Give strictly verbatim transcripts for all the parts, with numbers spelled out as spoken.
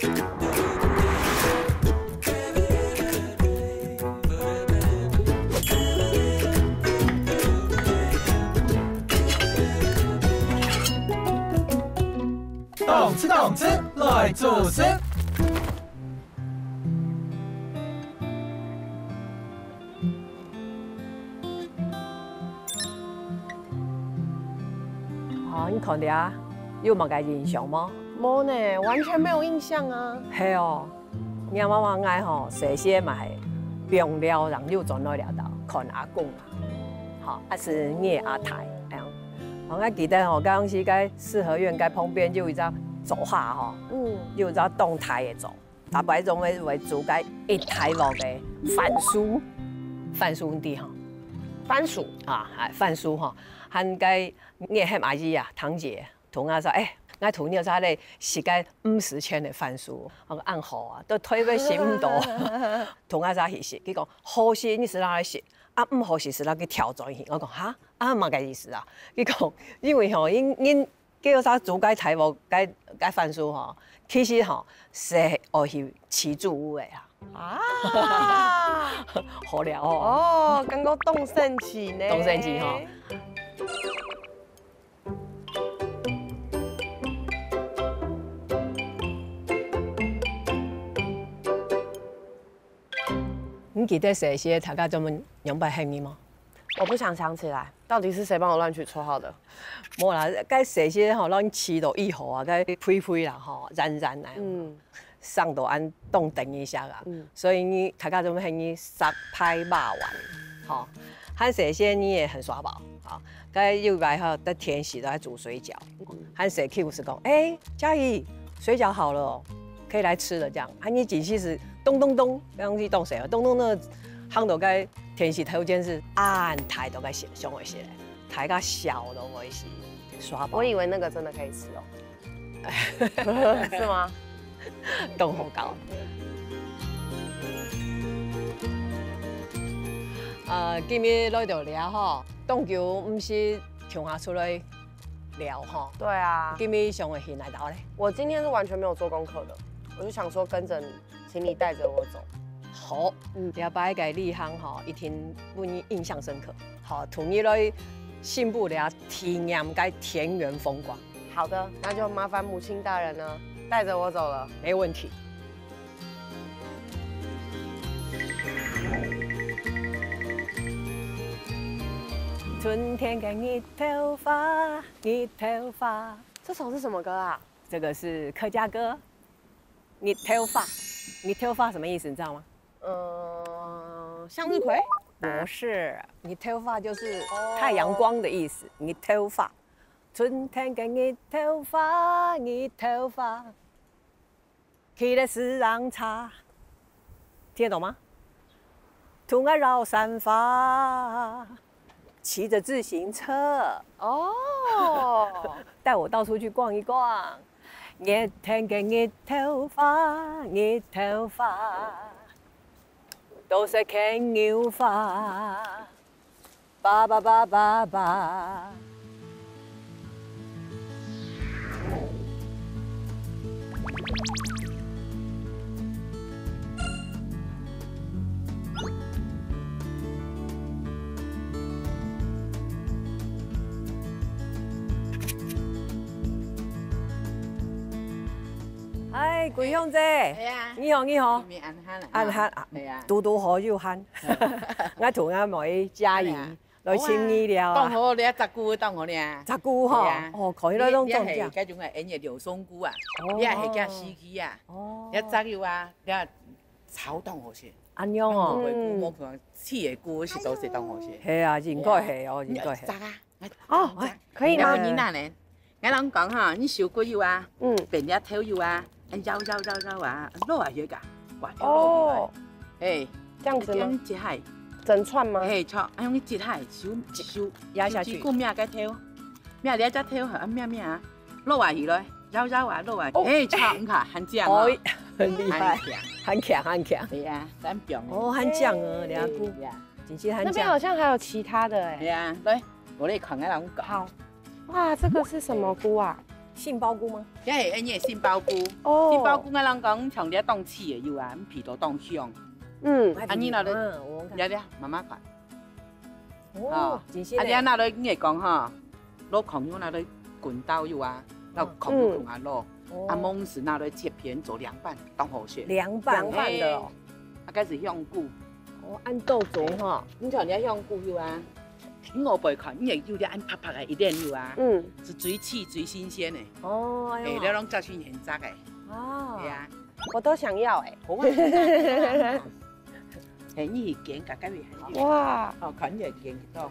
動次動次來做事。哦，你看到啊，有麼个印象無？無呢，完全沒有印象啊。係哦， 你阿媽話𠊎吼，細時嘛係放尞，然後又轉來這兜看阿公啊，吼，還係𠊎阿太，恁樣。𠊎記得吼，該當時該四合院該旁邊有一隻灶下吼，嗯，有一隻當大个灶，逐擺總會會煮該一大鑊个番薯，番薯你知吼？番薯啊，係番薯吼，還該𠊎喊阿姨啊，堂姐， 同𠊎說，欸，𠊎同你在這食該五十錢个番薯，𠊎講恁好啊，都退位食毋到。同𠊎在去食，佢講好食你自家來食，啊毋好食自家去挑轉去。𠊎講哈，啊麼个意思啊？佢講，因為吼，因因叫佢煮該大鑊該該番薯吼，其實吼係愛去飼豬个啊。啊，好料哦。哦，感覺當神奇呢。當神奇吼。 你記得細時大家做麼樣擺喊你無？我不想想起來，到底是誰幫我亂取綽號的？無啦，該細時吼，亂取都以後啊，該肥肥啦吼，圓圓來。嗯，生到恁當等一下啊。嗯，所以你大家做麼喊你石牌肉圓，吼，還細時你也很耍寶，吼，該有擺吼，在田裡都在煮水餃，還細Q是講，欸，佳怡，水餃好了哦，可以來吃了這樣。啊，你進去是咚咚咚，該東西當細哦，咚咚咚，夯到該田裡頭前是恁大到該想會起來，大家笑都會是耍寶。我以為那個真的可以吃哦。是嗎？當好搞。呃，今日來到這吼，當久毋係共下出來尞吼。對啊。今日想愛去哪兜咧？我今天是完全沒有做功課的，我就想說跟著你，請你帶著我走。好，嗯，這擺个旅行吼，一定分你印象深刻。好，同你來新埔這體驗該田園風光。 好的，那就麻煩母親大人了，帶著我走了。沒問題。春天的日頭花，日頭花。這首是什麼歌啊？這個是客家歌，日頭花。日頭花什麼意思？你知道嗎？呃，向日葵？不是，日頭花就是太陽光的意思。日頭花。 春天个日頭花，日頭花，騎了四輪車，聽得懂嗎？同𠊎繞山花，騎著自行車，哦，帶我到處去逛一逛。熱天个日頭花，日頭花，都係牽牛花。 爸爸爸爸爸。哎，桂香姐，哎呀，你好，你好。你安好啦？安好啊，哎呀，堵堵好又閒。我同阿妹嘉怡， 來尋你尞啊。當好咧，隻牯當好咧。隻牯吼，係啊。哦，看起來攏當靚。這係該種个，𫣆个柳松牯啊，哦。這係叫西瓜啊。哦。這摘有啊，這炒當好食。恁樣哦。嗯。無可能，試个牯食都食當好食。係啊，應該係哦，應該係。摘啊。哦，哎，可以嗎？然後你那呢？ 𠊎同你講哈，你手骨有啊，嗯，變了頭有啊，恁搖搖搖搖啊，落下去个，哇，哦，哎，這樣子嗎？這樣子還，整串嗎？哎，著，哎，用你擠下，手手壓下去，手指骨摸个頭，摸了隻頭，啊，摸摸啊，落下去咯，搖搖啊，落下去，哦，哎，著，你看，還靚哦，哦，很厲害，還強，很強，很強。對呀，真棒哦。哦，很強哦，兩股。對呀。真是很強。那邊好像還有其他的哎。對呀，來，我來看，𠊎同你講。好。 哇，這個是什麼菇啊？杏鲍菇嗎？這係恁樣个杏鮑菇。哦。杏鮑菇𠊎摎你講，像這當脆个有啊，皮都當香。嗯。啊，你拿來，嗯，我看。這這，慢慢看。哦，哦。真係呢。啊，你拿來，你會講哈，摎炕肉拿來滾刀有啊，摎炕肉滾下摎，哦。啊，毋係拿來切片做涼拌，當好食。涼拌。涼拌的哦。嘿。啊，該係香菇。哦，恁多種哈。你像這香菇有啊， 你外背看，你會有點恁白白个一點有啊，嗯。係最脆、最新鮮个。哦，哎哎，喲。這攏摘新鮮摘个。哦。係啊。我都想要哎。好啊。哎，你去揀，大概會很有。哇。哦，看你會揀到。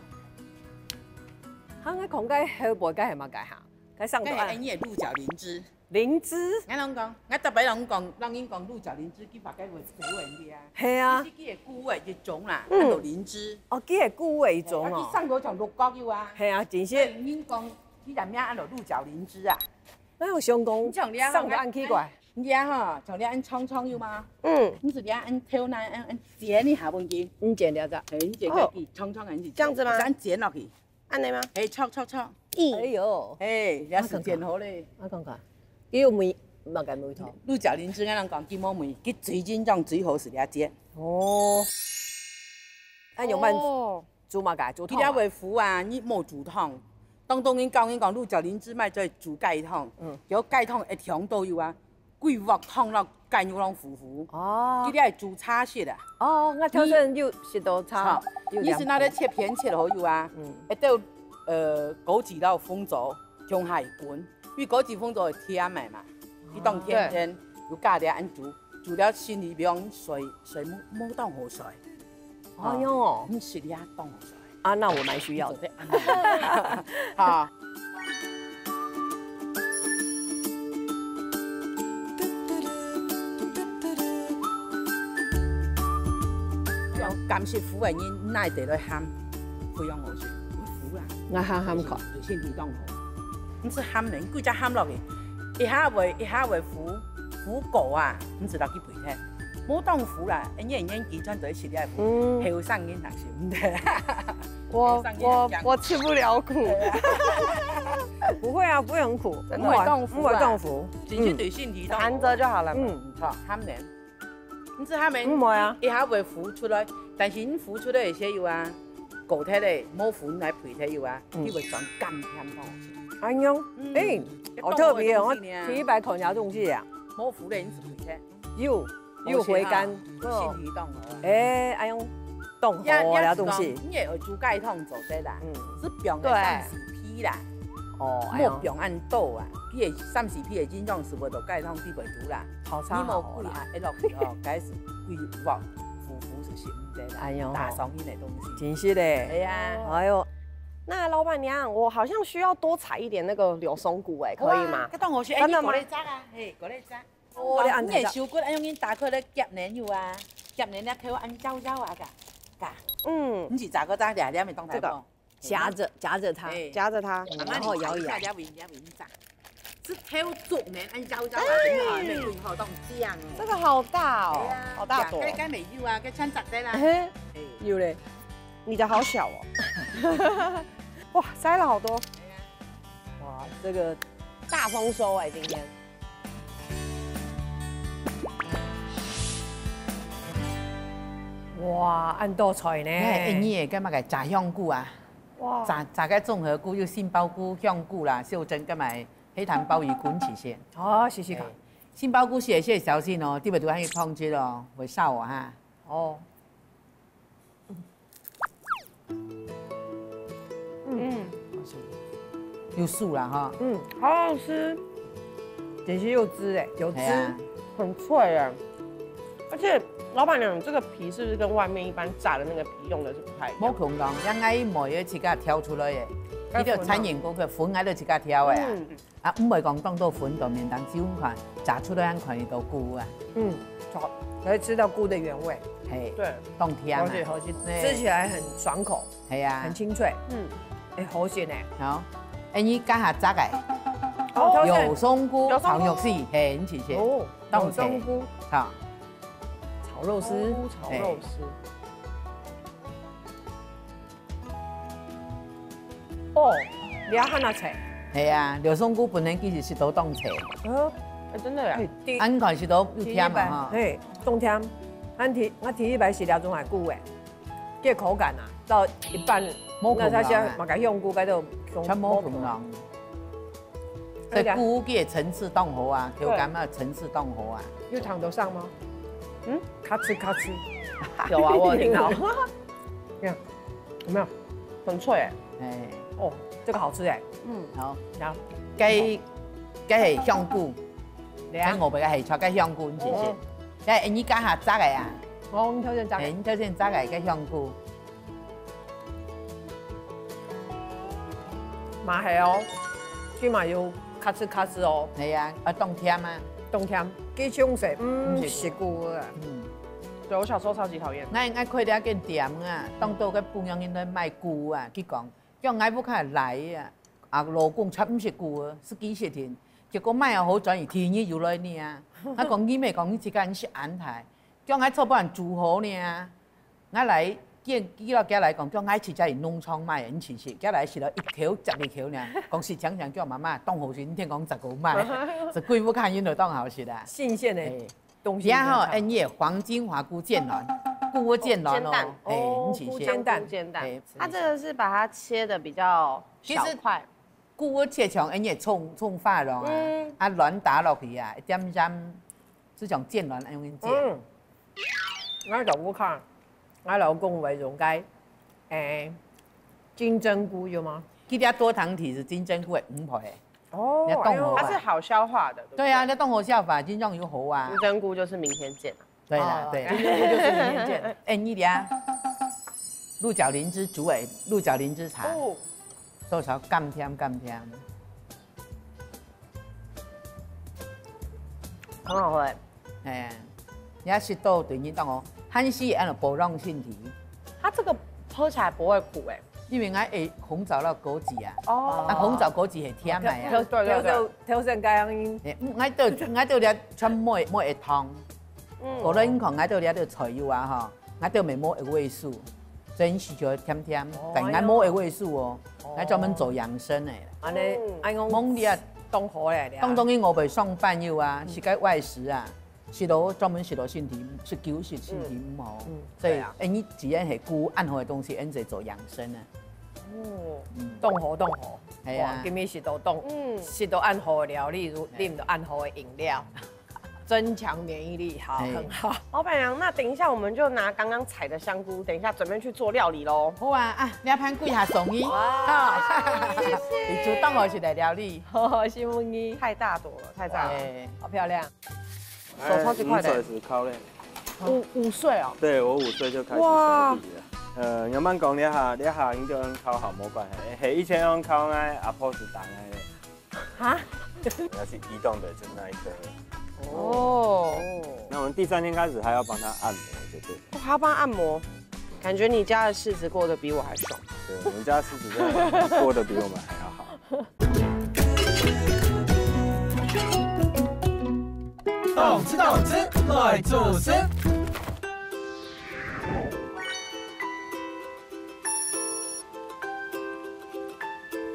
哈，該講該後背該係麼个哈？該上頭啊。該係你个鹿角靈芝。 靈芝。𠊎摎你講，𠊎逐擺摎你講，摎人講鹿角靈芝，佢大概會知會你啊。係啊。其實佢个菇个一種啦，嗯。安到靈芝。哦，佢个菇个一種哦。哎，佢上頭像鹿角有啊。係啊，真係。所以人講，佢个名安到鹿角靈芝啊。哎，我想講，你像你啊，上頭恁奇怪。你啊吼，像你恁長長有嗎？嗯。你係你恁頭那恁，恁剪一下分佢。你剪掉的。哎，你剪掉佢，哦。長長恁，你剪。這樣子嗎？這樣剪落去。 恁樣嗎？哎，炒，炒，炒。咦。哎喲。哎，這時間好咧。我看看，佢有味，麼个味道？鹿角靈芝，𠊎人講佢無味，佢最正宗最好係這節。哦。那用飯哦。煮麼个？煮湯啊？佢這會苦啊，你莫煮湯。當當人教人講，鹿角靈芝賣做煮雞湯，嗯。有雞湯一湯都有啊。 幾鑊湯摎雞肉攏苦苦。哦。佢這係煮炒食啊。哦，𠊎頭先有食到炒，炒。有涼風。你係拿來切片切好有啊？嗯。一兜，呃，枸杞摎紅棗共下滾，因為枸杞紅棗係甜个嘛，佢當甜甜，對。有加點恁煮，煮了心裡邊水，水無，無當好水。 哎喲。你食了當好食。啊，那我蠻需要的。哈。感食苦个人，哪會得來鹹？非常好食，苦啊。𠊎鹹鹹看。對身體當好。你食鹹个，你幾隻鹹落去，一下會，一下會苦，苦過啊，你知道佢 肥忒，無當苦啦，因為年紀轉到食了苦，嗯。後生人還食毋得。我，後生人講。我，我吃不了苦。對啊。不會啊，不會很苦，真的。不會當苦啊。不會當苦。只是對身體當好。嗯。含著就好了嘛。嗯。好，鹹个。你知鹹个，嗯，會啊。一下會浮出來，但是你浮出來个時候啊，過忒个，無浮來肥忒有啊，嗯。佢會轉甘甜哦。哎喲，嗯。哎，好特別哦，我第一擺看這東西啊。無浮个，你係肥忒。 有，有回甘。有鹹啊，有鹹魚檔哦。哎，哎喲，當好哦，這東西。也，也係講，你也有煮雞湯做得啦，嗯。係放个，對。三四片啦。哦，哎喲。莫放恁多啊，佢个三四片个營養素會到雞湯底背肚啦。炒炒好啦。你莫幾下一落去哦，該係幾鑊，苦苦係食毋得啦，哎喲。打爽人个東西。真係嘞。哎呀。哎喲，那老闆娘，我好像需要多採一點那個柳松菇哎，可以嗎？好啊，該當好食，哎，真的嗎？你過來摘啊，嘿，過來摘。 哦，你恁大隻。你个手骨愛用恁大塊來夾呢有啊，夾呢那頭恁幼幼啊，嘎，嘎。嗯。你是炸个炸的，你還沒動它不？這個夾著，夾著它，哎。夾著它，嗯，阿媽，然後搖一搖。你看一下，這位，這位，你炸。這頭足呢，恁幼幼啊，哎。真的還沒有好動這樣哦。這個好大哦，哎呀，好大朵。該，該沒有啊，該穿雜的啦。哎，哎。有嘞，你的好小哦。哇，摘了好多。哎呀。哇，這個大豐收哎，今天。 哇，恁多菜呢。哎，哎，你也幹嘛个炸香菇啊？哇。炸，炸个綜合菇，有杏鮑菇、香菇啦，秀珍幹嘛？黑糖鮑魚滾起先。哦，試試看。哎，杏鮑菇洗一洗小心哦，底背肚還有湯汁哦，會燒哦哈。哦。 嗯，有酥啦哈。嗯，好好吃，其實有汁哎，有汁，哎呀。很脆哎。而且老闆娘，這個皮是不是跟外面一般炸的那個皮用的是不太一樣？無共樣，像𠊎妹仔自家挑出來的，該粉啊。佢就餐飲顧客，粉𠊎就自家挑的啊。嗯。 啊，毋會講當多粉在面當，只有看炸出來還看得到菇啊。嗯，好，可以吃到菇的原味。嘿，對，當甜啊。好吃，好吃，對。吃起來很爽口，係啊。很清脆。嗯，哎，好鮮呢。好，哎，你家下摘个，哦，挑選。有松菇，有松菇。炒肉絲，嘿，你試試。哦，當有松菇。好。炒肉絲。松菇炒肉絲。嘿。 哦，你還拿菜？係啊，劉宋菇本身其實食到當脆，哦，哎，真的耶。恁看食到又甜嘛哈。嘿，當甜。俺第我第一擺食這種个菇誒，這口感啊，到一半，無共樣啊那它現在嘛个香菇該都全無共樣。所以菇个層次當好啊，口感啊層次當好啊。有嚐得上嗎？嗯，咔哧咔哧，有啊，我有聽到。有沒有？很脆哎。哎，哦，這個好吃哎。好，然後該該係香菇，該涼，我們个係炒該香菇，你試試哦。該你家下摘个啊，哦，你挑選炸哎，你挑選摘个該香菇，嘛係哦，起碼有咔哧咔哧哦，係啊，啊當甜啊，當甜，幾種色，嗯，嗯食菇啊。嗯。对，我小時候超級討厭。𠊎𠊎開了間店啊，當多个朋友人來買菇啊，佢講，叫𠊎屋下來啊，啊老公全毋食菇啊，係幾時定？結果買好轉去，第二日又來呢啊。𠊎講你咪講你自家人食安泰，叫𠊎做飯煮好呢啊。𠊎來見佢老家來講，叫𠊎自家去農場買，你試試，佢來食了一口接一口呢，講係強強叫媽媽當好食，你聽講十個買，係貴婦看人都當好食啊。新鮮的哎。東西。然後，哎，你也黃金華菇煎卵，菇煎卵哦煎蛋，哎，哦你試試。菇煎蛋煎蛋哎，它这个是把它切的比较小块，菇切像恁樣蔥蔥花樣啊嗯，啊卵打落去啊，一點點，就像煎卵恁樣煎。嗯，𠊎老公看，𠊎老公會用該，誒，金針菇有嗎？佢這多糖體係金針菇个五倍，哦你要懂哦它是好消化的，对不对？對啊，你當好消化，金針菇好啊金。针菇就是明天见啊。對啦，哦對，金針菇就是明天見。哎，你咧，鹿角靈芝竹尾，鹿角靈芝茶，哦，多少甘甜甘甜。很好喝哎。哎，你要食到對你當哦，還係按照保養身體，它这个喝起来不会苦哎。因為𠊎愛紅棗摎枸杞啊，哦啊紅棗枸杞係甜个啊。挑对对对挑挑選該樣，哎，嗯，𠊎都𠊎都咧全無無一湯，嗯無論你看𠊎都咧都菜油啊吼，𠊎都無無一味素，真係就甜甜哦，但𠊎無一味素哦，𠊎專門做養生个。安尼嗯安講蒙你啊，當好咧，當當然我袂上班有啊，食个外食啊，食到專門食到身體，食久食身體毋好，嗯所以對啊哎，你既然係菇恁好个東西，恁就做養生啊。哦，當好當好，係啊哇，今日食到當，嗯食到恁好个料理，又啉到恁好个飲料，增強免疫力，好，係很好。老板娘，那等一下我们就拿刚刚采的香菇，等一下准备去做料理喽。好啊，啊，這盤歸下送你，哇哈，你煮當好食个料理，好，辛苦你，太大朵了，太大了。哎，好漂亮。手超级快的哎你五岁时烤嘞？五五岁哦，对，我五岁就开始哇烧底了。呃，慢慢讲，你下你下应该用烤好没关系。嘿，以前用烤，哎，阿婆是打开的。啊，要是移动的，就那一颗。哦，那我们第三天开始还要帮他按摩，就对了。我还要帮他按摩，感觉你家的柿子过得比我还爽。对，我们家狮子真的过得比我们还要好。動之動之來做事。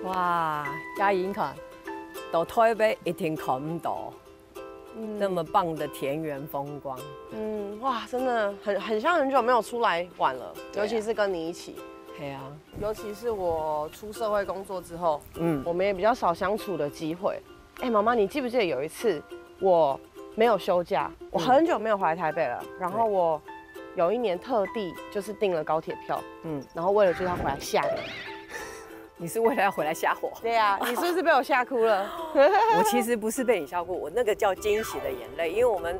哇，嘉怡，你看，到台北一定看毋到那麼棒的田園風光。嗯，哇，真的很很像很久没有出来玩了，对啊尤其是跟你一起，嘿啊，尤其是我出社会工作之后，嗯，我们也比较少相处的机会。哎，妈妈，你记不记得有一次我没有休假，我很久没有回来台北了，然后我有一年特地就是订了高铁票，嗯嗯，然后为了就是要回来吓你。你是为了要回来吓我？对呀、你是不是被我吓哭了？我其实不是被你吓哭，我那个叫惊喜的眼泪，因为我们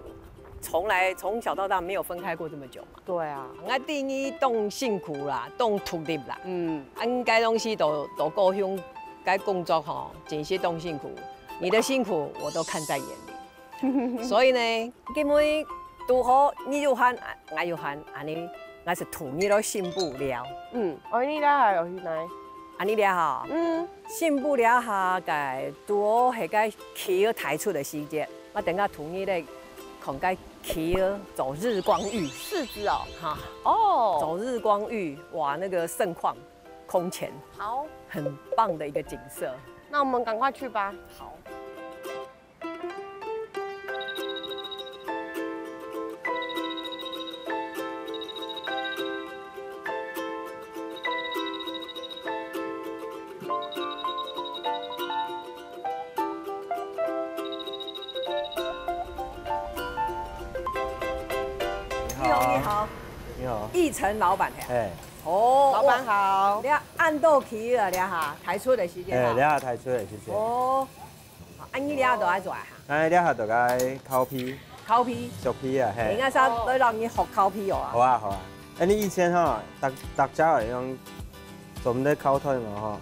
从来从小到大没有分开过这么久嘛。对啊，我第一当辛苦啦，当独立啦，嗯，啊，应该东西都都够用，该工作吼，真是当辛苦，你的辛苦我都看在眼里。所以呢，今日拄好你有閒，啊，我有閒，安尼，我是同你来新妇聊。嗯，哦，你家还有去哪？安尼聊哈，嗯，新妇聊哈，个拄好迄个企鹅抬出的时节，我等下同你咧，看个企鹅走日光浴，柿子哦，哈，哦，走日光浴，哇，那个盛况空前，好，很棒的一个景色。那我们赶快去吧。好。你好，你好，你好，奕辰老闆呀。哎，哦，老闆好你。看恁多企業了哈，抬出的時間哎，哈。你好，抬出来，谢谢。哦，啊，你這下都愛做啊？哎，你好，大家烤皮，烤皮，熟皮啊，嘿。應該是要讓你學烤皮哦啊。好啊，好啊。哎，你以前哈，大大家好像做毋得烤团哦哈。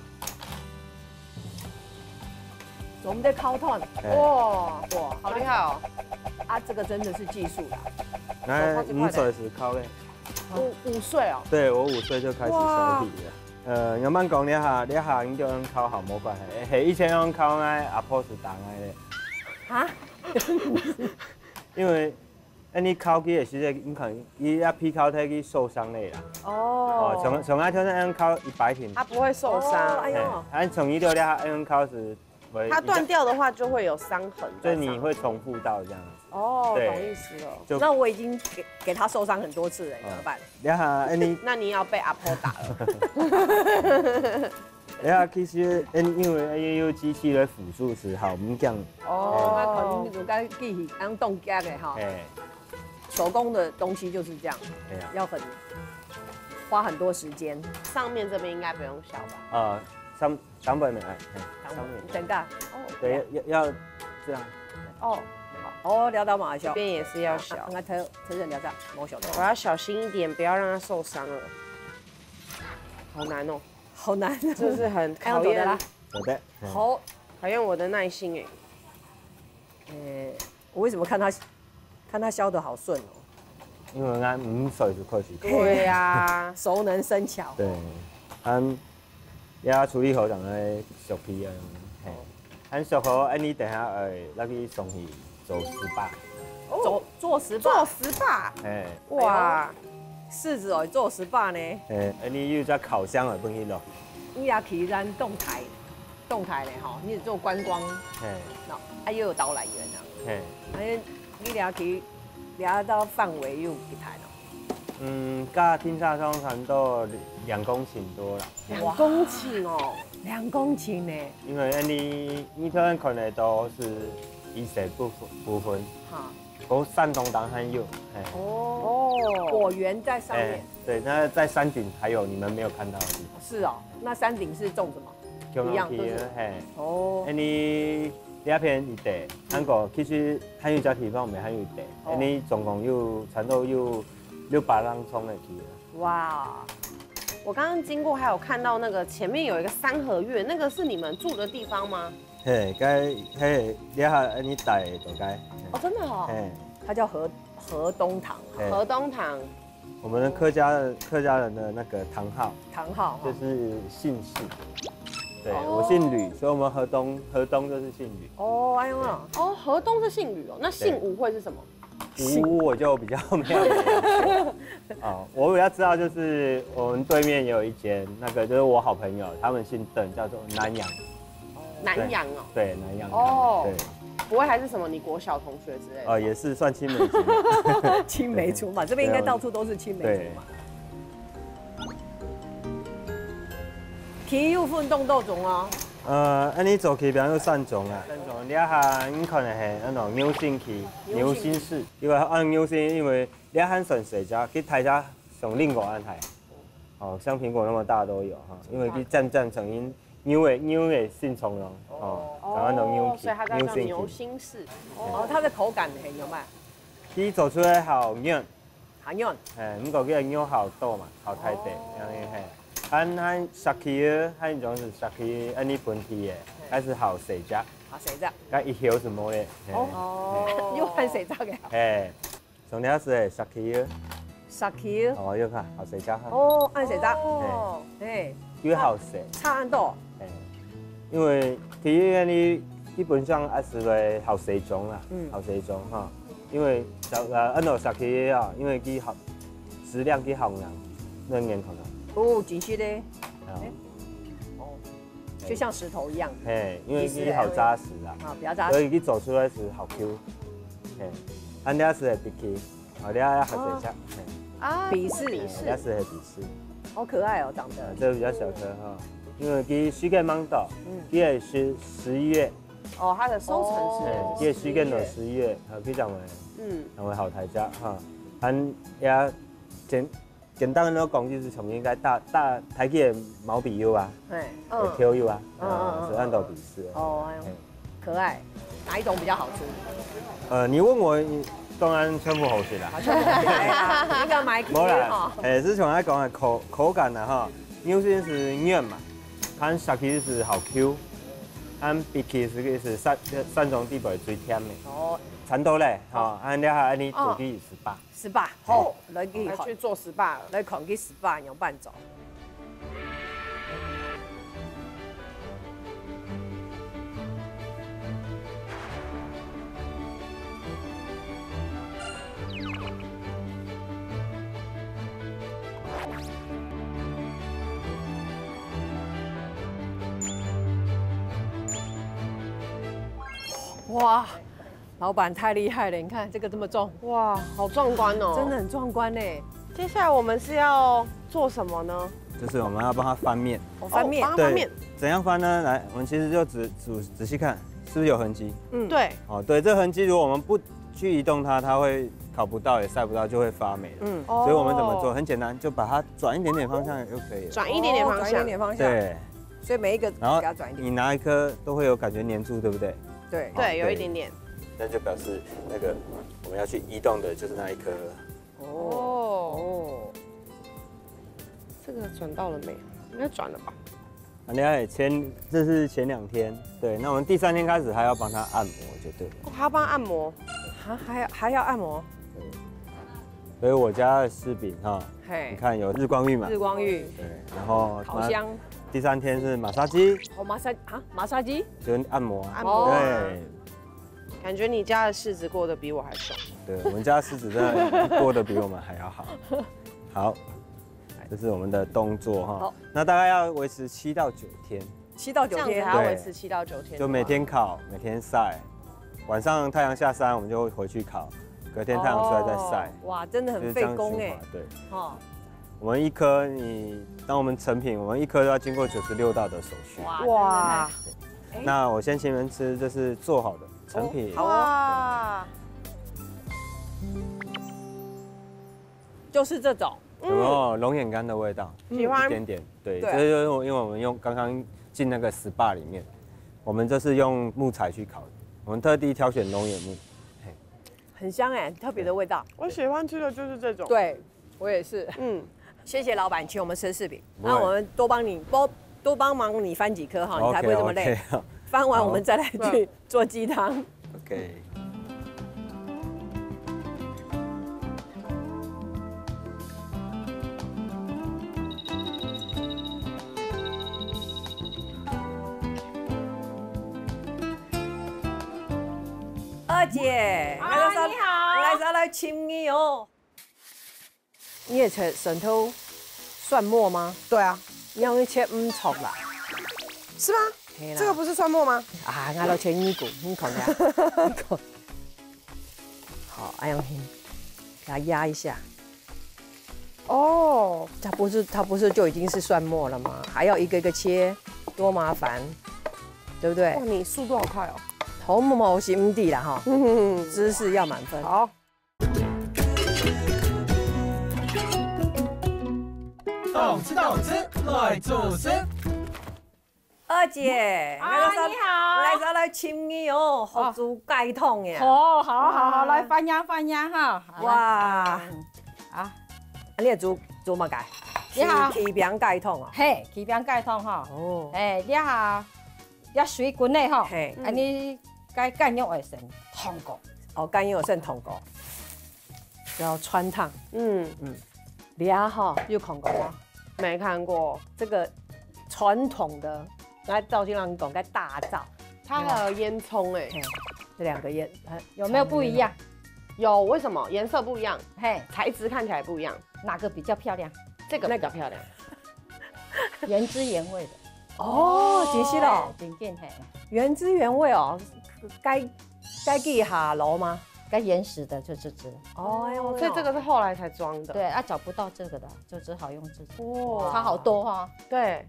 我們在烤团，哎，哇哇，好厉害哦！啊，這個真的是技術啦。那五岁时烤的，五五岁哦，对我五岁就开始削皮了。呃，慢慢讲，你哈，你哈，你就用烤好没关系。嘿，以前用烤呢，阿婆是打的。啊？因为，哎，你烤皮的时候，你可能你要皮烤太去受伤了啦。哦，从从那天那样烤一百天。它不会受伤。哎呦，哎，从一六六那样烤是，它断掉的话就会有伤痕在上面。就你会重复到这样子。哦，对懂意思了。就那我已經給給他受傷很多次了，怎麼辦？你哈，哎，你那你要被阿婆打了。哎呀，其实，因因为有机器来辅助是好，我们讲，哦，那可能哦，就該機器當凍結的哈。哎，手工的東西就是這樣，哎呀，要很花很多時間。上面這邊應該不用削吧？呃，上上半面哎，哎上面，等一下，哦，对，要要这样，哦，哦，聊到馬上這，邊也是要削。剛剛才才聊到毛小的，我要小心一点，不要让它受伤了。好难哦，好難，这是很考验還有走的啦。好的，嗯好，考验我的耐心哎。呃，我為什麼看他看他削得好順哦？因为俺五岁就开始，对呀，熟能生巧。对，俺也处理好，等下削皮啊，嘿，俺削好，俺你等下哎，那个送去做SPA，做做SPA，做SPA，嘿，哇，柿子哦，做SPA呢？嘿，俺你有只烤箱啊，分佢落，你也去咱動態動態咧吼，你是做觀光，嘿，那啊又有導覽員啊，嘿，哎，你了去了到範圍又幾大哦？嗯，甲停車场差不多两公顷多啦，两公顷哦，兩公頃呢？因为俺你你可能看得到是一些部分部分，哈，我山东当然有，嘿。哦，果园在上哎面，，对，那在山顶还有你们没有看到的地方。是哦，那山顶是種什么？共一样都是同去的，嘿。哦哎，，你这片一带，韩国其实还有一个地方没还有一带，哦哎，你总共有差不多有六百人冲的去了。哇，我刚刚经过，还有看到那个前面有一个三合院，那个是你们住的地方吗？嘿，该嘿，你好，哎，你带大概，哦，真的哦，嘿，它叫河河东堂啊，嘿河东堂，我们的客家人客家人的那个堂号堂号哈就。是姓氏。对，哦我姓吕，所以我们河东河东就是姓吕。哦，哎呦，哦，河东是姓吕哦，那姓吴会是什么？吴我就比较没有研究。哦，我比较知道就是我们对面有一间，那个就是我好朋友，他们姓邓，叫做南阳。南阳哦，对，南阳。哦对，不会还是什么你国小同学之类的？哦，也是算青梅竹马。青梅竹马，这边应该到处都是青梅竹马。皮又分冻豆种哦，呃，安尼做起比较有三种啊，三种，你看，你可能系那种牛心皮、牛心牛心式，因为按牛心，因为你看算细只，去大家上另外安排。哦，像苹果那么大都有哈，因为佢漸漸成因牛的牛的性重量，哦，然后那种牛皮、所以它叫做牛牛心皮。心式。哦，它的口感很有卖，佢做出来好软，好用。哎，不过佢个肉好多嘛，好大块，哦因为嘿，还还石器个，还一种是石器，安尼本地个，还是好细只，好，谁这样？佢一口是无个。嘿哦哦又看谁这个？嘿，上条是石器个，石器。哦，又看好细只哈。哦，按谁这样？哦，哎，因为好细，差很多。哎，因为第一个你基本上还是会好细种啦，嗯好细种哈，因为小呃，安到石器个啊，因为佢好质量佢好难，那年可能。哦，真是的。啊哎哦，就像石头一样。嘿，因為佢好扎實啦，啊，比較扎實。所以佢做出來係好Q。嘿，恁樣係會必須，啊，你愛學一下，嘿，啊，比試，比試，你愛係會比試，好可爱哦，长得。这个比较小颗哈，因为佢時間蠻短，佢係十十一月，哦，它的收成哎，是佢係時間到十一月，哈，非常的，嗯，非常的好大家哈，還也簡簡單的講，就是從應該大大大家个毛筆油啊，哎，會挑油啊，嗯嗯啊，是按照比試的。哦，哎呦嘿可爱，哪一种比较好吃？呃，你問我，當然全部好食啦。好像不太啊，那个买 Q 無啦哈，。哎，係像愛講个口口感啊哈，牛筋係軟嘛，佢食起係好Q，佢必須係係山山中地帶最甜个。哦，差不多咧，哈，恁樣下恁樣做起係吧。十八，好，来去看，要去做SPA了。来看去十八样半种。哇，老板太厉害了！你看这个这么重，哇，好壮观哦！真的很壮观呢。接下来我们是要做什么呢？就是我们要帮它翻面。我翻面哦，帮它翻面对，怎样翻呢？来，我们其实就仔仔仔细看，是不是有痕迹？嗯，对，哦，对，这痕迹如果我们不去移动它，它会烤不到，也晒不到，就会发霉了。嗯，哦所以我们怎么做？？很简单，就把它转一点点方向就可以了。转一点点方向哦转一点。点方向，对，所以每一个然后给它转一点，你拿一颗都会有感觉黏住，对不对？对，好对，有一点点。那就表示那个我们要去移动的就是那一颗。哦，哦，这个转到了没？应该转了吧？啊，你看前这是前两天，对，那我们第三天开始还要帮它按摩就对了。哦，还要帮他按摩。啊，还要还要按摩，所以我家的柿饼哈，你嘿，看有日光浴嘛，日光浴、对，然后烤箱，第三天是马杀鸡，哦，马杀啊，马杀鸡，就是按摩啊，按摩对，感觉你家的柿子过得比我还爽。对，我们家柿子真的过得比我们还要好。好，这是我们的动作哈好，那大概要维持七到九天，七到九天这样子还要维持七到九天，就每天烤，每天晒，晚上太阳下山我们就回去烤，隔天太阳出来再晒，哦哇，真的就是这很费工哎样循环，，对。哈，我们一颗你，当我们成品，我们一颗都要经过九十六道的手续。哇，哇，那我先请你们吃，这是做好的成品。好哦哇，就是这种，有没有龙眼干的味道？喜欢一点点，对，对这就是因为我们用刚刚进那个 SPA 里面，我们这是用木材去烤的，我们特地挑选龙眼木。很香哎，很特别的味道。我喜欢吃的就是这种。，对，我也是。嗯，谢谢老板请我们吃柿饼，不会那我们多帮你多多帮忙你翻几颗哈，你才不会这么累。 OK，OK，翻完我们再来去做鸡汤。 OK，二姐，啊你好我来是来请你哦。你也切蒜头蒜末吗？对啊，你要切五撮啦。是吗？嘿啦这个不是蒜末吗？啊，我来切你股，你看呀，你看。好，哎呀，给它压一下。哦，它不是它不是就已经是蒜末了吗？还要一个一个切，多麻烦，对不对哇，？你速度好快哦。头毛是唔底啦哈，嗯，姿势要满分。好，动吃动吃来做事。二姐，啊我来你好我来来请你哦，学煮鸡汤呀。好，好，好，好，来翻呀，翻呀哈。好啦哇，嗯啊，你也煮煮么个？你好是起饼鸡汤哦。嘿，起饼鸡汤哈。哦，哎，你好，要水滚的哈。嘿，啊，你该干肉会先烫过。哦，干肉先烫过，要穿烫。嗯，你啊哈，有看过吗？没看过，这个传统的，来照先让你讲个大灶，它还有烟囱哎，嘿，这两个烟，它有没有不一样？有为什么颜色不一样？嘿，材质看起来不一样，哪个比较漂亮？这个比较漂亮。原汁原味的。哦，真係咯，真緊嘿。原汁原味哦，該該幾下樓嗎？該原始的就這隻。哦，哎呦，所以這個是後來才裝的。對啊，找不到這個的，就只好用這隻。哇，差好多哈。對，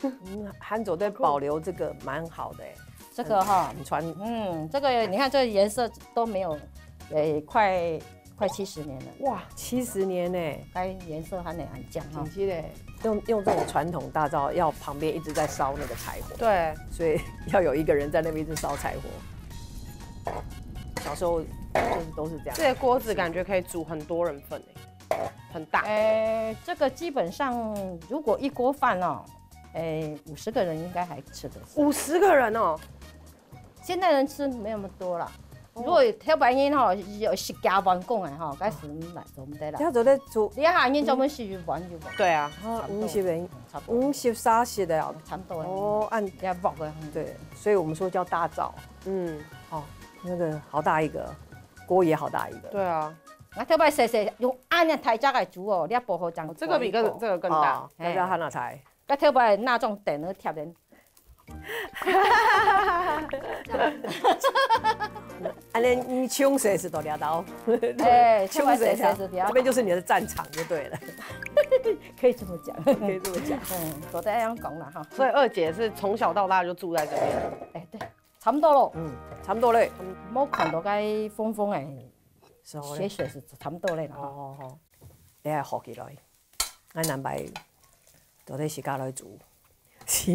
嗯，還走在保留這個蠻好的欸。這個哈，很傳，嗯，這個你看這個顏色都沒有，呃，快快七十年了。哇，七十年呢，該顏色還得很靚哈。真係嘞，用用這種傳統大灶，要旁邊一直在燒那個柴火，對，所以要有一個人在那邊一直燒柴火。小時候就是都是這樣。這個鍋子感覺可以煮很多人份欸，很大。呃，這個基本上如果一鍋飯哦，哎，五十個人應該還吃得下。五十個人哦，現代人吃沒有那麼多啦。哦，如果頭擺人吼，有食幾碗公的吼，該係來做毋得啦。你做得煮，你一下人專門食一碗一碗。對啊，啊，五十人，差不多，五十三十个哦。差不多。哦，按，也薄个。對，所以我們說叫大灶。嗯，哦，那個好大一個，鍋也好大一個。對啊，我頭擺細細用恁樣大隻个煮哦，你也無好講。哦，這個比這個，這個更大。哦，那叫哈拿菜。 該頭擺拿種凳仔貼等。恁樣，你從細食到大到，哎，從細食到大，這邊就是你的戰場就對了。可以這麼講。可以這麼講。嗯，都在這樣講了哈。所以二姐是從小到大就住在這邊。哎，對，差不多咯。嗯，差不多嘞。沒看到該風風哎，是哦嘞。雪雪是差不多嘞啦。哦，哦，哦。你還好起來。 𠊎南擺到底自家來煮，是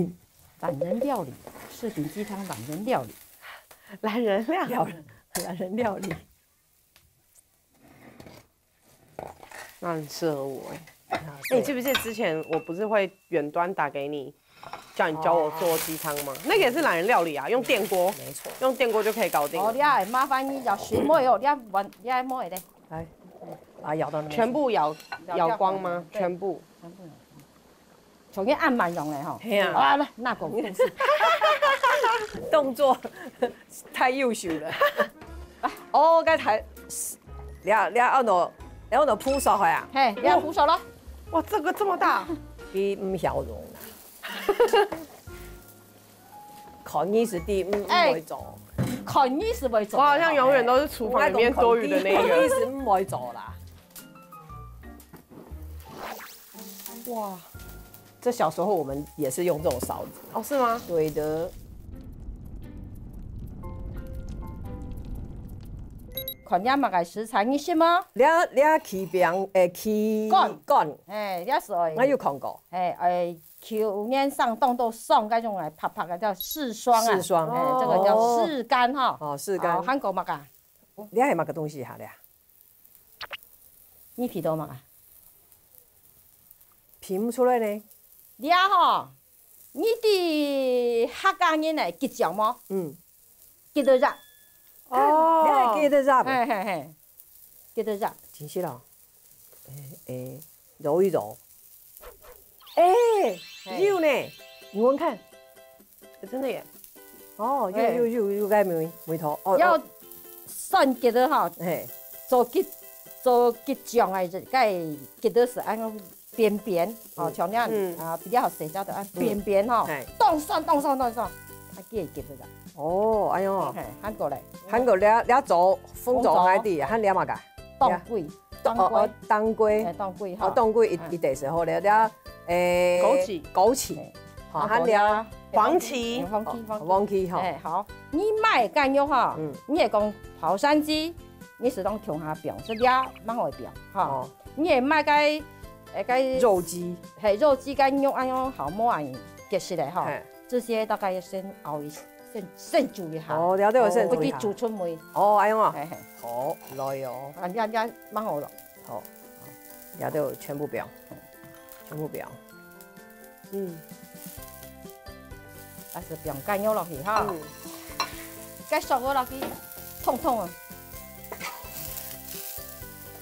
懶人料理，柿餅雞湯懶人料理。懶人料理。料，懶人料理。那很適合我哎。啊，哎，你記不记得之前我不是会远端打给你，叫你教我做鸡汤吗？那个也是懒人料理啊，用电锅，没错。用电锅就可以搞定了。哦，你要麻烦你要水没有？你要碗，你要没有嘞？来，把它舀到那边去。全部舀，舀掉，舀光吗？对，全部。全部舀光。从前按蛮用的吼。嘿啊。啊，那那个故事。动作太优秀了。哦，刚才，你要，你要按照，你要按照铺烧好呀。嘿，你要铺烧了。哇，这个这么大。佢毋曉用啊。看你是第五哎，会做。看你是会做。我好像永远都是厨房里面多余的那个。看你是毋会做啦。哇，这小时候我们也是用这种勺子。哦，是吗？对的。看你买个食材，你什么？你你起饼，诶，起干。干。哎，你所以。我有看过。哎，哎， 去年上当多霜，该种来拍拍个叫柿霜啊。柿霜。哎，这个叫柿干哈。哦，柿干。哦，韩国嘛个。你还有么个东西哈？你啊？你皮多嘛个？皮不出来呢。你啊吼，你的客家人呢，吉祥么？嗯。吉得着。哦。你还吉得着？嘿嘿嘿。 给它揉。真是咯。哎，哎，揉一揉。哎，嘿。有呢。你闻看。哎，真的耶。哦，有，哎。有，有，有个味，味道。哦，要哦。算给它哈，嘿。做个，做个酱啊，该给它是按照扁扁，哦，嗯。像那样，嗯。啊，比较好洗掉的，啊，嗯。扁扁哈，嘿。当酸，当酸，当酸，啊，给，给它揉。哦，哎哟。嘿，韩国嘞。韩国了，了做，红做海底，红做。还了嘛个？ 当归，当归。哦，哦，当归。哎，当归哈。哦，当归一，哎。一定是好了，了，诶，枸杞。枸杞。哎。好，还了。黄芪。黄芪，黄芪。哦，黄芪哈。哎，好，你买个肉哈，嗯。你也讲跑山鸡，你是当乡下饼，是了蛮好饼哈。哦。你也买个，哎，个肉鸡。嘿，肉鸡跟肉，哎哟，好，莫啊，结实的哈。嘿。这些大概要先熬一下，先，先煮一下。哦，了解，我先煮一下。哦，不然煮出味。哦，哎哟。嘿嘿。 好，來哦。啊，這樣，這樣蠻好了。好，這都全部放，全部放。嗯。但是放雞肉落去哈。嗯。該燒鵝落去，通通啊。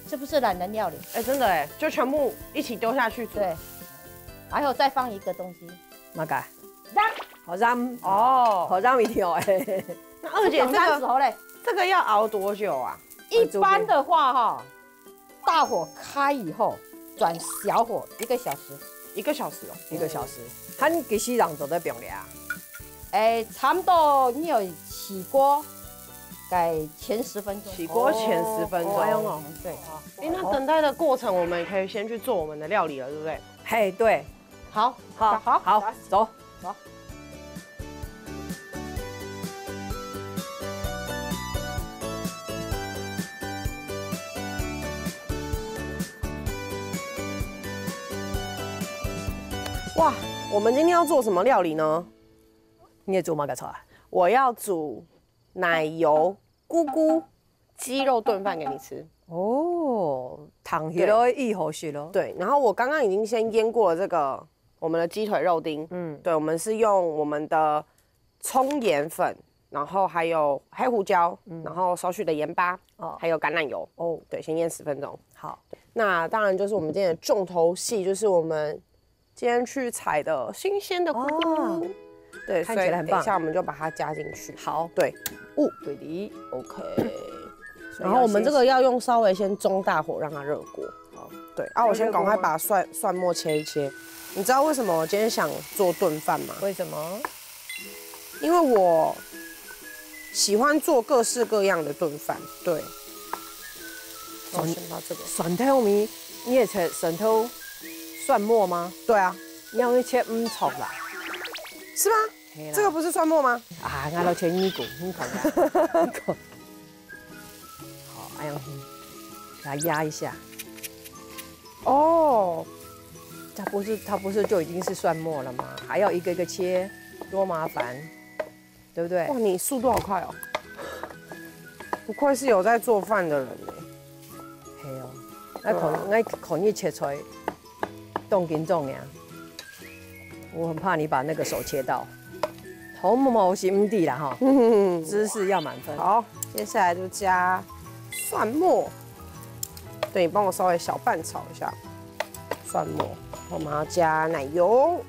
是不是懶人料理？哎，真的哎，就全部一起丢下去煮。对，还有再放一个东西。那个？蛋。好，蛋。哦。好，蛋一定要哎。那二姐，这个，放蛋之后嘞？这个要熬多久啊？一般的话哈，大火开以后，转小火一个小时，一个小时哦，一个小时，佢幾時人做得放咧啊？哎，差不多你有起鍋，在前十分钟。起锅前十分钟。哦，哎呦哦。对。哎，那等待的过程，我们也可以先去做我们的料理了，对不对？嘿，对。好，好，好，好，走。走。哇，我们今天要做什么料理呢？你也做么个菜啊？我要煮奶油咕咕鸡肉炖饭给你吃。哦，听起来已好食咯。对，然后我刚刚已经先腌过了这个我们的鸡腿肉丁。嗯，对，我们是用我们的葱盐粉，然后还有黑胡椒，嗯，然后少许的盐巴，哦，还有橄榄油。哦，对，先腌十分钟。好，那当然就是我们今天的重头戏，就是我们今天去采的新鲜的咕咕。哦，对，看起来很棒。所以等一下我们就把它加进去。好，对，哦，对的，OK。然后我们这个要用稍微先中大火让它热锅。好，对，啊，我先赶快把蒜蒜末切一切。你知道为什么我今天想做炖饭吗？为什么？因为我喜欢做各式各样的炖饭。对，我先把这个蒜头米，你也切蒜头蒜末吗？对啊，你要切五瓣啦，是吗？这个不是蒜末吗？啊，我都切二瓣，你看啊。好，哎呀，给它压一下。哦，它不是它不是就已经是蒜末了吗？还要一个一个切，多麻烦，对不对？哇，你速度好快哦！不愧是有在做饭的人呢。嘿哦，那可那可以切出来，动斤重呀。我很怕你把那个手切到。头毛是毋知啦哈，知识要满分。好，接下来就加蒜末，对，帮我稍微小拌炒一下蒜末，我们要加奶油，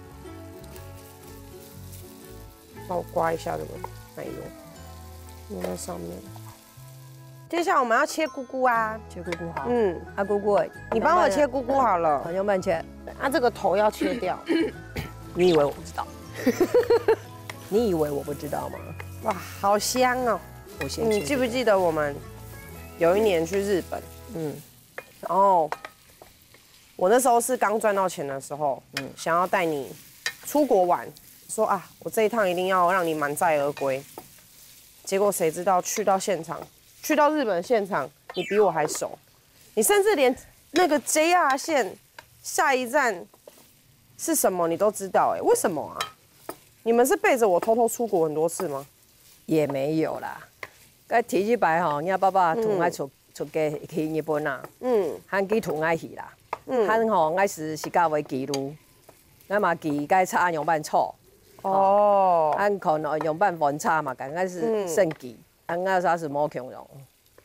帮我刮一下这个奶油，用在上面。接下来我们要切咕咕啊，切咕咕好。嗯，啊，咕咕，你帮我切咕咕好了。好，用慢切。啊，这个头要切掉。你以为我不知道？你以为我不知道吗？哇，好香哦！我先切。你记不记得我们有一年去日本？嗯，然后我那时候是刚赚到钱的时候，嗯，想要带你出国玩，说啊，我这一趟一定要让你满载而归。结果谁知道去到现场，去到日本现场，你比我还熟，你甚至连那个 J R 线下一站是什么你都知道，哎，为什么啊？你们是背着我偷偷出国很多次吗？也没有啦，該第一擺吼，若爸爸同𠊎出出國去日本啊，嗯，還佢同𠊎去啦，嗯，還吼，𠊎係自家會記錄，𠊎嘛記該車仰般坐，哦，還可能仰般換車嘛，該𠊎係嗯，算記，啊，𠊎啥係無共樣。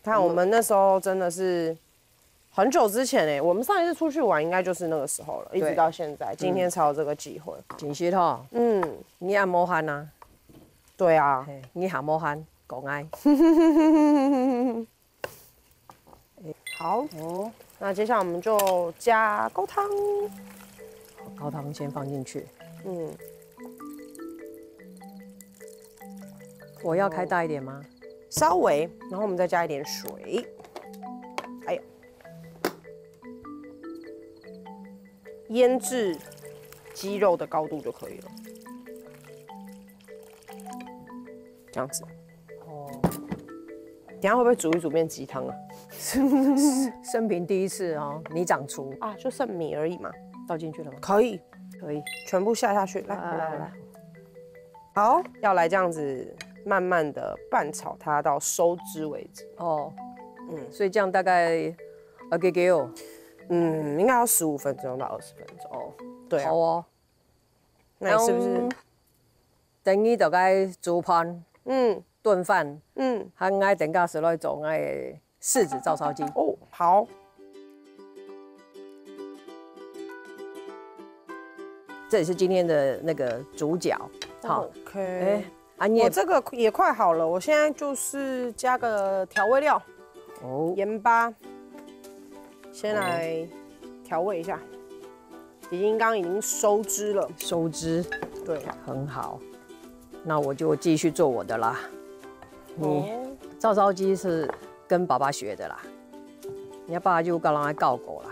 看我們那時候真的是很久之前欸，我們上一次出去玩應該就是那個時候了，一直到現在，今天才有這個機會。真係吼，嗯，你也無閒啊？對啊，嘿，你還無閒，講愛。好，哦，那接下來我們就加高湯。高湯先放進去。嗯，火要開大一點嗎？稍微，然後我們再加一點水。哎呀，醃製雞肉的高度就可以了，這樣子。哦，等一下會不會煮一煮變雞湯啊？生平第一次哦，你掌廚啊，就剩米而已嘛，倒進去了嗎？可以，可以，全部下下去，來，啊，來，來，來。好，要來這樣子慢慢的拌炒它到收汁為止。哦，嗯，所以這樣大概要幾久？嗯，應該要十五分鐘到二十分鐘。哦，對啊，好哦，那你是不是？等於就該煮飯，嗯，燉飯，嗯，還愛等下時來做𠊎个 柿子照燒雞。哦，好。這也是今天的那個主角，好。OK。哎，啊，你也我這個也快好了，我現在就是加個調味料，哦，鹽巴，先來調味一下。已经刚刚已经收汁了。收汁，对，很好。那我就继续做我的啦。你哦，照烧鸡是跟爸爸学的啦，你爸爸就跟人家告狗啦，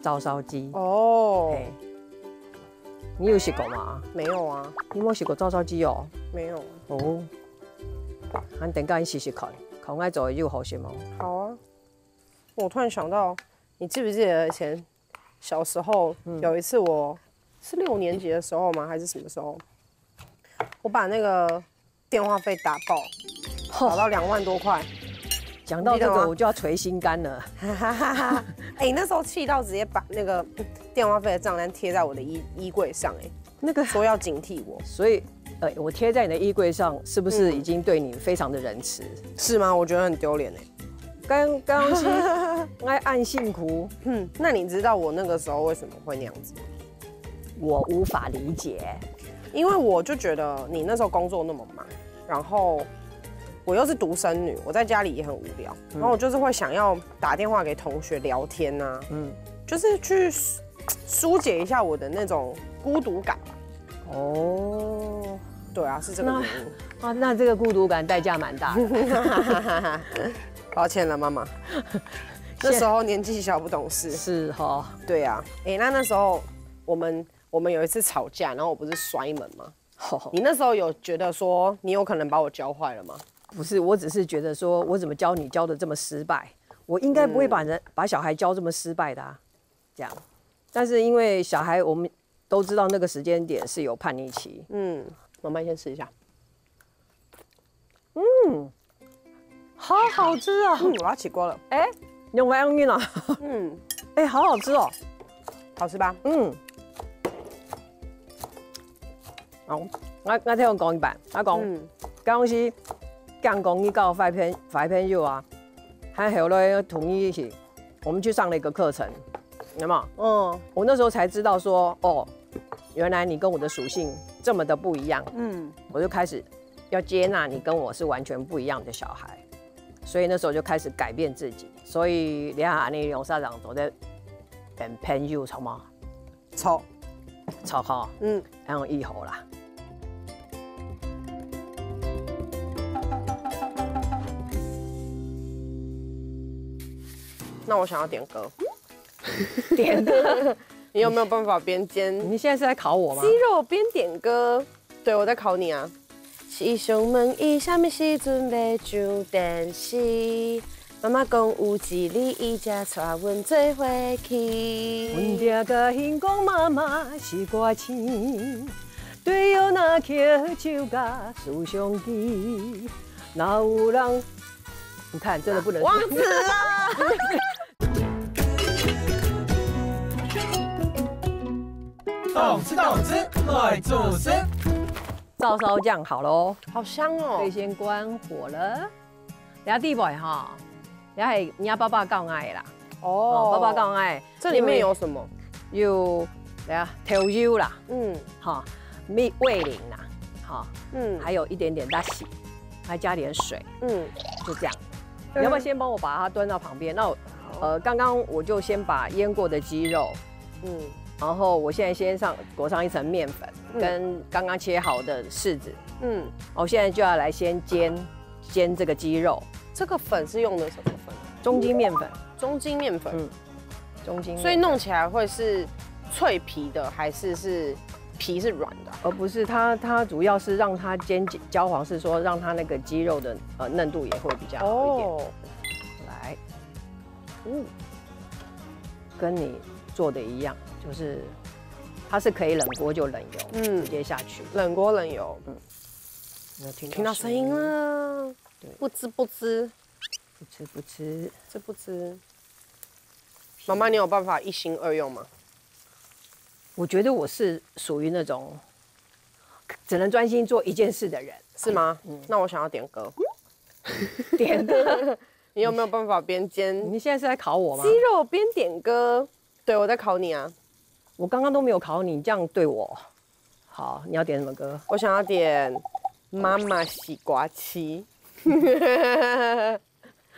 照烧鸡。哦，嘿，你有学过吗？没有啊，你没有学过照烧鸡哦？没有。哦，俺等下你试试看，看我做又好食无？好啊，我突然想到，你记不记得以前小时候、有一次我是六年级的时候吗？还是什么时候？我把那个电话费打爆，打到两万多块。讲到这个，你记得吗我就要捶心肝了。哎、那时候气到直接把那个电话费的账单贴在我的衣衣柜上、哎，那个，说要警惕我。所以，呃，我贴在你的衣柜上，是不是已经对你非常的仁慈？是吗？我觉得很丢脸哎。刚刚是爱按辛苦，嗯，那你知道我那个时候为什么会那样子吗？我无法理解。因为我就觉得你那时候工作那么忙，然后我又是独生女，我在家里也很无聊，然后我就是会想要打电话给同学聊天啊，嗯，就是去疏疏解一下我的那种孤独感吧。哦，对啊，是这个原因。啊，那这个孤独感代价蛮大的。抱歉了，妈妈。那时候年纪小不懂事。是哈，对啊，哎、那那时候我们我们有一次吵架，然后我不是摔门吗？吼你那时候有觉得说你有可能把我教坏了吗？不是，我只是觉得说，我怎么教你教的这么失败？我应该不会把人、把小孩教这么失败的啊，这样。但是因为小孩，我们都知道那个时间点是有叛逆期，嗯，妈妈先吃一下。好好吃啊！嗯，我要起锅了。哎、用不用运啊？嗯，哎、好好吃哦。好吃吧？嗯，好，我我听我讲一半，我讲，嗯，刚刚是讲讲你搞坏朋坏朋友啊，还有嘞，同意一起，我们去上了一个课程，有没有？嗯我那时候才知道说，哦，原来你跟我的属性这么的不一样，嗯，我就开始要接纳你跟我是完全不一样的小孩，所以那时候就开始改变自己。所以你看，你用啥人做的跟朋友什么错。吵哈，嗯，还有以后啦。那我想要点歌。点歌，你有没有办法边煎你现在是在考我吗？鸡肉边点歌？对，我在考你啊。是上问伊啥物时阵要上电视？妈妈讲有一日伊才带阮做伙去。阮爹个行讲妈妈是歌星，对摇那曲手甲思想起，哪有人？你看，真的不能。王子啊！动次动次来做事。照烧酱好喽，好香哦可以。先关火了。等下地板哈，等下还人家爸爸告爱啦，哦哦，爸爸告爱，这里面有什么？有等下豆油啦，嗯哈，味味淋啦，哈，嗯还有一点点大喜，还加点水，嗯，就这样。你要不要先帮我把它端到旁边？那我呃，刚刚我就先把腌过的鸡肉，嗯然后我现在先上裹上一层面粉，嗯跟刚刚切好的柿子，嗯，我现在就要来先煎煎这个鸡肉，这个粉是用的什么粉？中筋面粉，中筋面粉，嗯中筋面粉，所以弄起来会是脆皮的，还是是皮是软的啊？而不是它，它主要是让它煎焦黄，是说让它那个鸡肉的呃嫩度也会比较好一点。哦，来，嗯，跟你做的一样，就是它是可以冷锅就冷油，嗯直接下去。冷锅冷油，嗯，有听听到声音了，对不滋不滋，不吃不吃。滋不滋。妈妈，你有办法一心二用吗？我觉得我是属于那种只能专心做一件事的人。是吗？那我想要点歌。点歌，你有没有办法边煎你现在是在考我吗？鸡肉边点歌？对，我在考你啊。我刚刚都没有考你，你这样对我，好，你要点什么歌？我想要点《妈妈西瓜七》。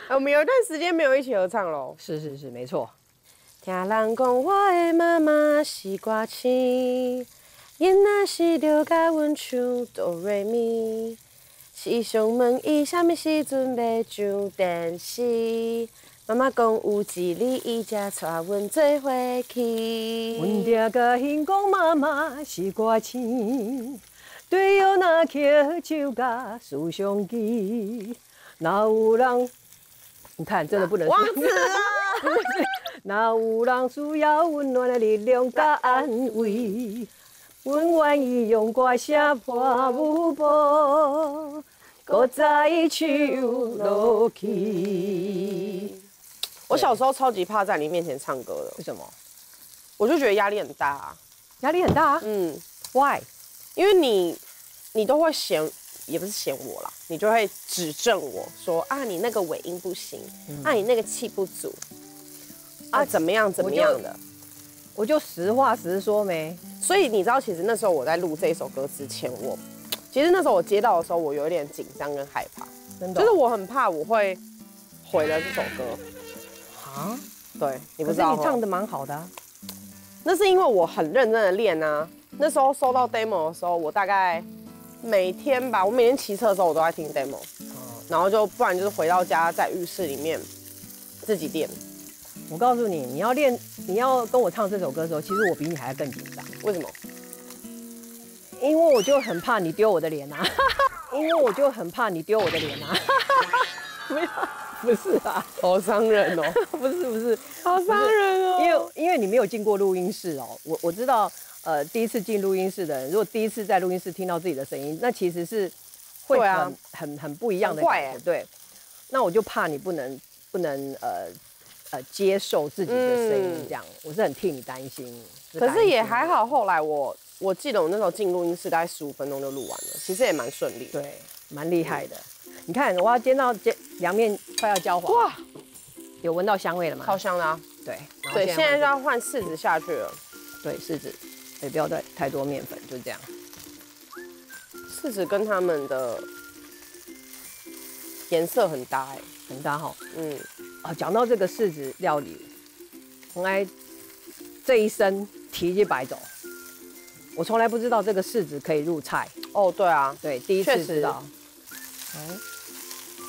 哎，我们有一段时间没有一起合唱喽。是是是，没错。听人讲，我的妈妈是歌星，囡仔是六甲文唱哆来咪。时常问伊啥物时阵要上电视，妈妈讲有一日伊才带阮做伙去。阮爹甲人讲，妈妈是歌星，对哦那曲就甲思想起，哪有人 你看，真的不能说。王子啊！哪有人需要温暖的力量甲安慰？阮愿意用歌声伴舞步，搁再唱落去。我小时候超级怕在你面前唱歌的，为什么？我就觉得压力很大啊。压力很大啊？嗯，Why？因为你你都会嫌，也不是嫌我啦，你就会指正我说啊，你那个尾音不行，啊，你那个气不足，啊，怎么样怎么样的。我就实话实说没。所以你知道，其实那时候我在录这一首歌之前，我其实那时候我接到的时候，我有一点紧张跟害怕，真的哦就是我很怕我会毁了这首歌。啊？对，你不可是知道哦你唱的蛮好的啊。那是因为我很认真的练啊。那时候收到 demo 的时候，我大概每天吧，我每天骑车的时候我都在听 demo，然后就不然就是回到家在浴室里面自己练。我告诉你，你要练，你要跟我唱这首歌的时候，其实我比你还要更紧张，为什么？因为我就很怕你丢我的脸啊，因为我就很怕你丢我的脸啊。没有，不是啊，好伤人哦，不是不是，好伤人哦。因为因为你没有进过录音室哦，我我知道，呃，第一次进录音室的人，如果第一次在录音室听到自己的声音，那其实是会很、对啊很很不一样的很怪感觉。对，那我就怕你不能不能呃呃接受自己的声音，嗯这样、我是很替你担心。可是也还担心。好，后来我我记得我那时候进录音室大概十五分钟就录完了，其实也蛮顺利。对，蛮厉害的。你看，我要煎到煎，凉面快要焦黄，哇，有闻到香味了吗？超香的啊！对，然后对，现在就换要换柿子下去了。对柿子，也不要带太多面粉，就这样。柿子跟它们的颜色很搭哎，很搭哈。嗯，啊，讲到这个柿子料理，从来这一生提去白走，我从来不知道这个柿子可以入菜。哦，对啊，对，第一确实次知道。哎，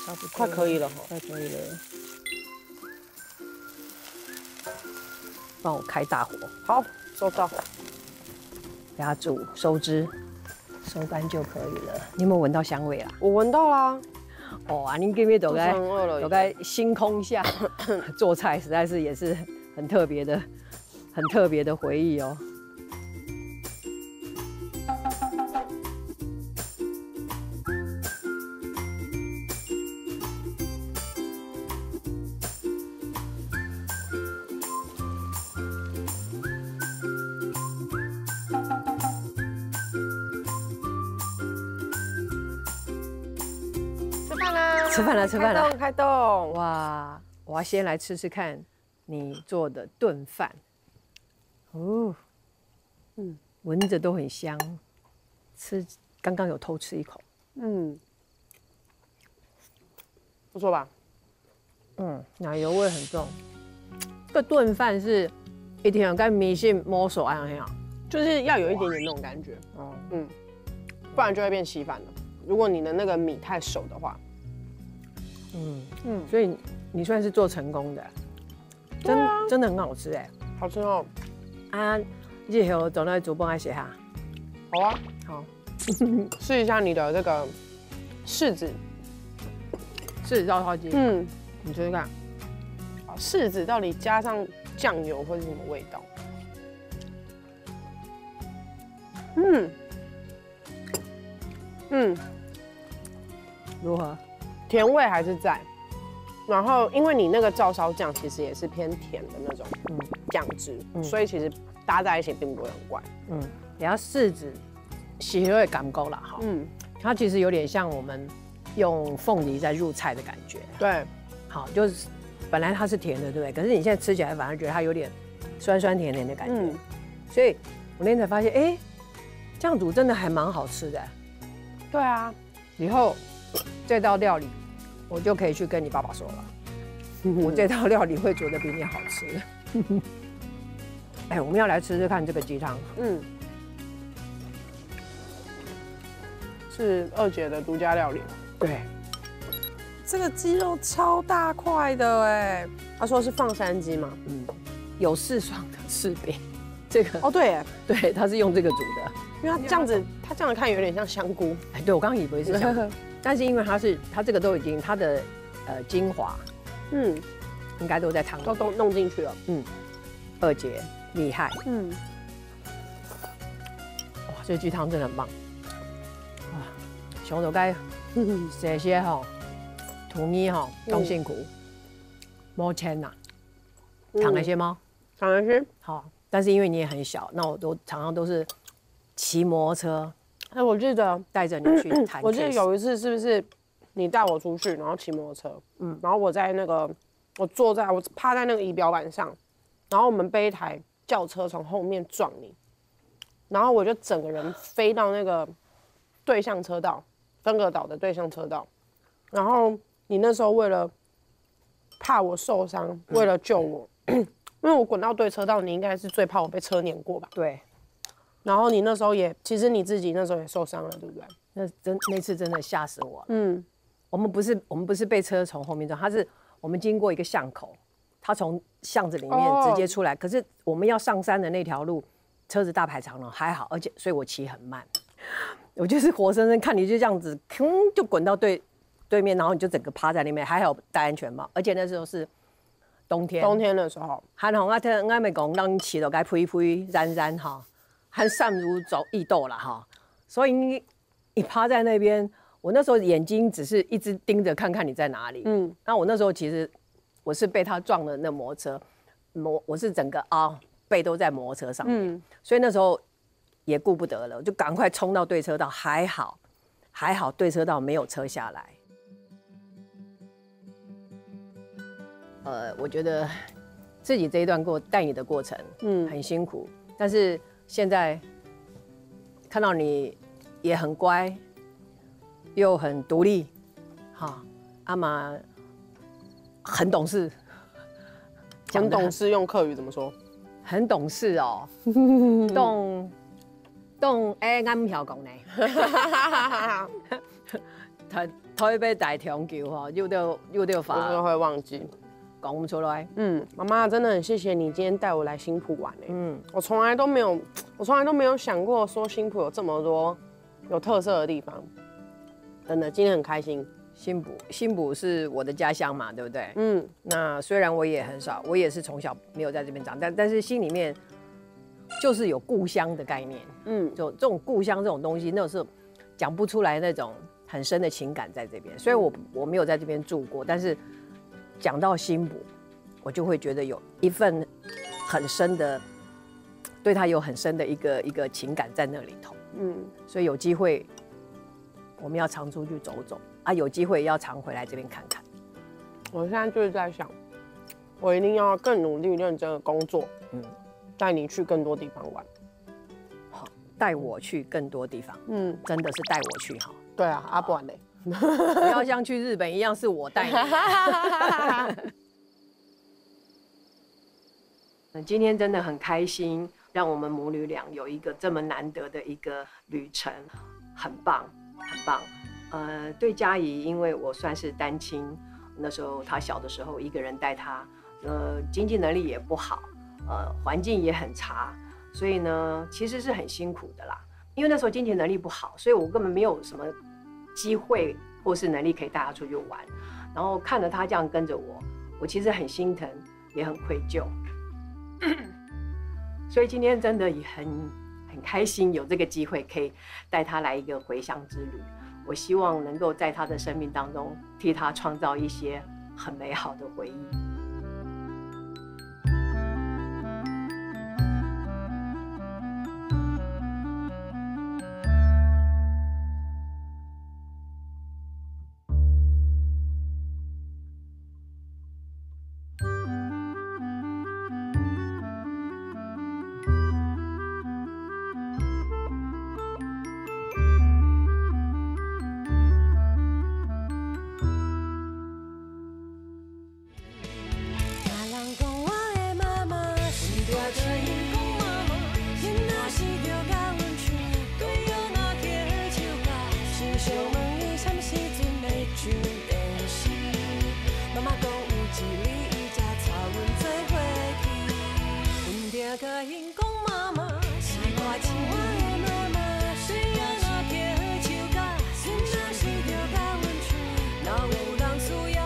差不多快可以了吼。快可以了。帮我开大火，好，收到。给它煮收汁，收干就可以了。你有没有闻到香味啊？我闻到啦，哦，啊，您今天都在肚子很饿了都在星空下做菜，实在是也是很特别的、很特别的回忆哦。吃饭啦，吃饭了吃饭了开动开动。哇，我要先来吃吃看你做的炖饭。哦，嗯，闻着都很香，吃刚刚有偷吃一口，嗯，不错吧？嗯，奶油味很重。这个炖饭是一定要跟迷信摸索啊，有没有？就是要有一点点那种感觉，哦，嗯，不然就会变稀饭了。如果你的那个米太熟的话，嗯，嗯，所以你算是做成功的，真、对啊真的很好吃哎。好吃哦。啊，日后转来煮饭还写哈，好啊，好，试一下你的这个柿子，柿子照烧鸡，嗯，你试试看。柿子到底加上酱油会是什么味道？嗯，嗯，如何？甜味还是在。然后，因为你那个照烧酱其实也是偏甜的那种嗯酱汁，嗯所以其实搭在一起并不会很怪。嗯，然后柿子喜欢的感觉啦哈，嗯，它其实有点像我们用凤梨在入菜的感觉。对，好，就是本来它是甜的，对不对？可是你现在吃起来反而觉得它有点酸酸甜甜的感觉。嗯，所以我那天才发现，哎，这样煮真的还蛮好吃的。对啊，以后这道料理，我就可以去跟你爸爸说了。我这道料理会煮的比你好吃。哎，我们要来吃吃看这个鸡汤。嗯，是二姐的独家料理。对，这个鸡肉超大块的哎，他说是放山鸡嘛？嗯，有四爽的柿饼，这个哦，对耶，对，它是用这个煮的。因为它这样子，它这样看有点像香菇。哎，对我刚刚以为是香菇，但是因为它是它这个都已经它的呃精华嗯，应该都在汤里。都都弄进去了。二姐厉害，嗯，哇，这鸡汤真的很棒。哇，熊肉该这些哈，土米哈，当辛苦，没钱呐，嗯糖那些吗？尝尝鲜。好，但是因为你也很小，那我都常常都是骑摩托车哎，我记得带着你去谈 case。我记得有一次是不是你带我出去，然后骑摩托车，嗯，然后我在那个我坐在我趴在那个仪表板上，然后我们被一台轿车从后面撞你，然后我就整个人飞到那个对向车道，分隔岛的对向车道，然后你那时候为了怕我受伤，为了救我，因为我滚到对车道，你应该是最怕我被车碾过吧？对，然后你那时候也，其实你自己那时候也受伤了，对不对？那真那次真的吓死我了。嗯，我们不是我们不是被车从后面撞，他是我们经过一个巷口，他从巷子里面哦直接出来，可是我们要上山的那条路，车子大排长龙，还好，而且所以我骑很慢，我就是活生生看你就这样子，砰就滚到对对面，然后你就整个趴在那边，还好戴安全帽，而且那时候是冬天，冬天的时候，寒风啊，天，我们讲让你骑到该飞飞然然哈，还三五走一斗了哈，所以你你趴在那边，我那时候眼睛只是一直盯着看看你在哪里。嗯，那我那时候其实我是被他撞的那摩托车，摩我是整个啊背都在摩托车上面，嗯所以那时候也顾不得了，我就赶快冲到对车道，还好还好对车道没有车下来。呃，我觉得自己这一段过带你的过程，嗯很辛苦，但是现在看到你也很乖，又很独立，哈，阿妈很懂事，很懂事用客语怎么说？很懂事哦，懂懂哎，俺唔晓讲呢，台台北大长久吼，又六又六我真的法会忘记。讲不出来，嗯，妈妈真的很谢谢你今天带我来新埔玩诶、嗯，我从来都没有，我从来都没有想过说新埔有这么多有特色的地方。真的，今天很开心。新埔新埔是我的家乡嘛，对不对？嗯那虽然我也很少，我也是从小没有在这边长大，但是心里面就是有故乡的概念，嗯就这种故乡这种东西，那种是讲不出来那种很深的情感在这边，所以我我没有在这边住过，但是讲到新埔，我就会觉得有一份很深的，对他有很深的一个一个情感在那里头，嗯，所以有机会我们要常出去走走啊，有机会要常回来这边看看。我现在就是在想，我一定要更努力认真的工作，嗯，带你去更多地方玩。带我去更多地方，嗯，真的是带我去哈，对啊，阿不然嘞？不要像去日本一样，是我带你。嗯今天真的很开心，让我们母女俩有一个这么难得的一个旅程，很棒，很棒。呃，对佳怡，因为我算是单亲，那时候她小的时候一个人带她，呃，经济能力也不好，呃，环境也很差，所以呢，其实是很辛苦的啦。因为那时候经济能力不好，所以我根本没有什么机会或是能力可以带她出去玩。然后看着她这样跟着我，我其实很心疼，也很愧疚。所以今天真的也很很开心，有这个机会可以带她来一个回乡之旅。我希望能够在她的生命当中，替她创造一些很美好的回忆。个人讲妈妈是我亲爱的妈妈，虽然若叫伊手甲，虽然若是着甲阮厝，若有人需要